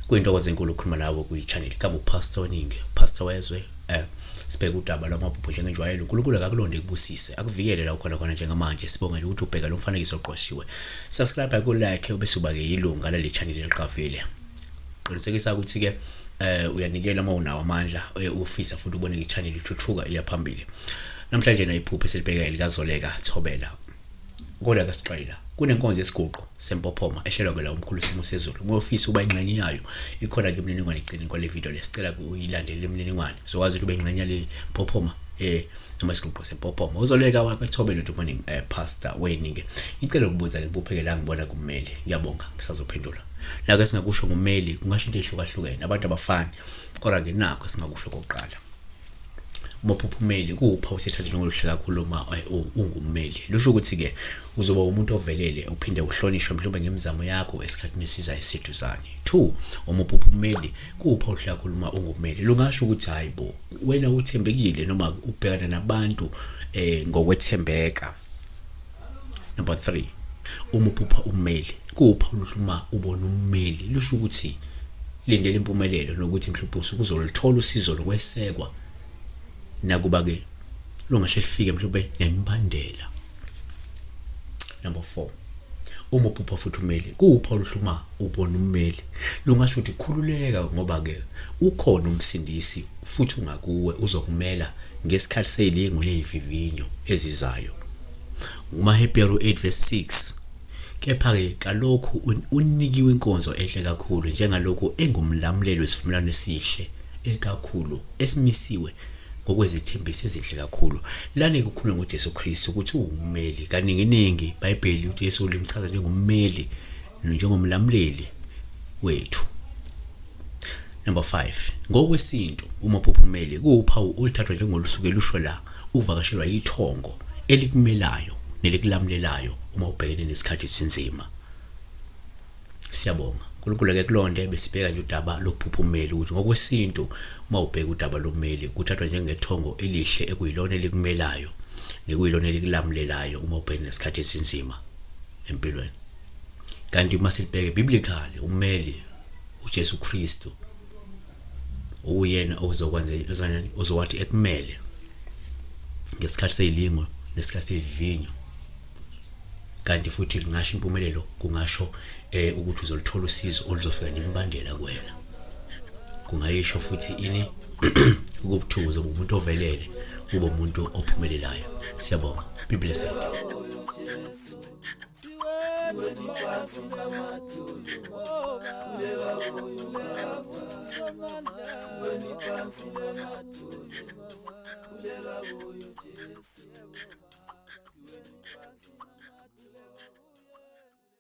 Kuyintokozo enkulu ukukhuluma nawe kwi-channel kabo Pastor Weningi, Pastor Wezwe. Sibheke udaba lwamaphupho njengenjwayelo. uNkulunkulu akakulonde kubusise, akuvikele la ukhona khona njengamanje. Sibonga nje ukuthi ubheka lo mfanekiso oqoshiwe. Subscribe ku like bese uba ke yilunga lale channel eliqavile. Qinisekisa ukuthi ke uyanikela uma unawo amandla, ufisa futhi ubone i-channel ithuthuka iya phambili. Namhlanje na iphupho esilibheka elikaZoleka Thobela. Kodwa ke siqale la. Kunenkonzo yesiguqo sempophoma ehlelwa ke la umkhulu simo sezulu. Uma ufisa ukuba ingxenye yayo, ikhona ke imininingwane ekugcineni kwale video le. Sicela uyilandele imininingwane. Uzokwazi ukuthi ube ingxenye yale mpophoma noma isiguqo sempophoma. Uzoleka wakwaThobela good morning Pastor Weningi. Ngicela ukubuza ngibupheke la ngibona kumeli. Ngiyabonga ngisazophendula. La ke singakusho ngumeli kungasho into ehlukahlukene. Abantu abafani. Kodwa ke nakho singakusho kokuqala. Uma uphupha ummeli kuwuphawu osethatha njengoluhle kakhulu uma ungummeli. Lusho ukuthi-ke uzoba umuntu ovelele uphinde uhlonishwe mhlawumbe ngemizamo yakho esikhathini esizayo eseduzane. 2 uma uphupha ummeli kuwuphawu oluhle kakhulu uma ungummeli. Lungasho ukuthi hhayi bo wena uthembekile noma ubhekana nabantu ngokwethembeka. Number 3 uma uphupha ummeli kuwuphawu oluhle uma ubona ummeli. Lusho ukuthi lindela impumelelo nokuthi mhlawumbe usuke uzoluthola usizo lokwesekwa nakuba ke lungashe lufike mhlawumbe nemibandela. Number 4 uma uphupha futhi ummeli kuwuphawu oluhle uma ubona ummeli. Lungasho ukuthi khululeka ngoba ke ukhona umsindisi futhi ungakuwe uzokumela ngesikhathi seyilingo nezivivinyo ezizayo. NgumaHebheru 8 verse 6. Kepha-ke kalokhu unikiwe inkonzo enhle kakhulu njengalokhu engumlamuleli wesivumelwano esihle ekakhulu esimisiwe ngokwezithembiso ezinhle kakhulu. Lana kukhulunywa ngoJesu Kristu ukuthi uwummeli. Kaninginingi iBhayibheli uJesu limchaza njengommeli njengomlamuleli wethu. Number 5 ngokwesintu uma uphupha ummeli kuwuphawu oluthathwa njengolusuke lusho la uvakashelwa yithongo elikumelayo nelikulamulelayo uma ubhekene nesikhathi esinzima. Siyabonga. uNkulunkulu ake kulonde. Besibheka nje udaba lokuphupha ummeli ukuthi ngokwesintu uma ubheka udaba lommeli kuthathwa njengethongo elihle ekuyilona elikumelayo nekuyilona elikulamulelayo uma ubhekene nesikhathi esinzima empilweni. Kanti uma silibheke biblically ummeli uJesu Kristu uyena ozokwenza ozowathi ekumele ngesikhathi seyilingo nesikhathi seyivinyo. Kanti futhi kungasho impumelelo, kungasho ukuthi uzoluthola usizo oluzofika nemibandela kuwena. Kungayisho futhi ini ukuthi uzoba umuntu ovelele, ube umuntu ophumelelayo. Siyabonga. Be blessed. Siweni phansi ngamadolo, sikhuleka kuyo Jesu.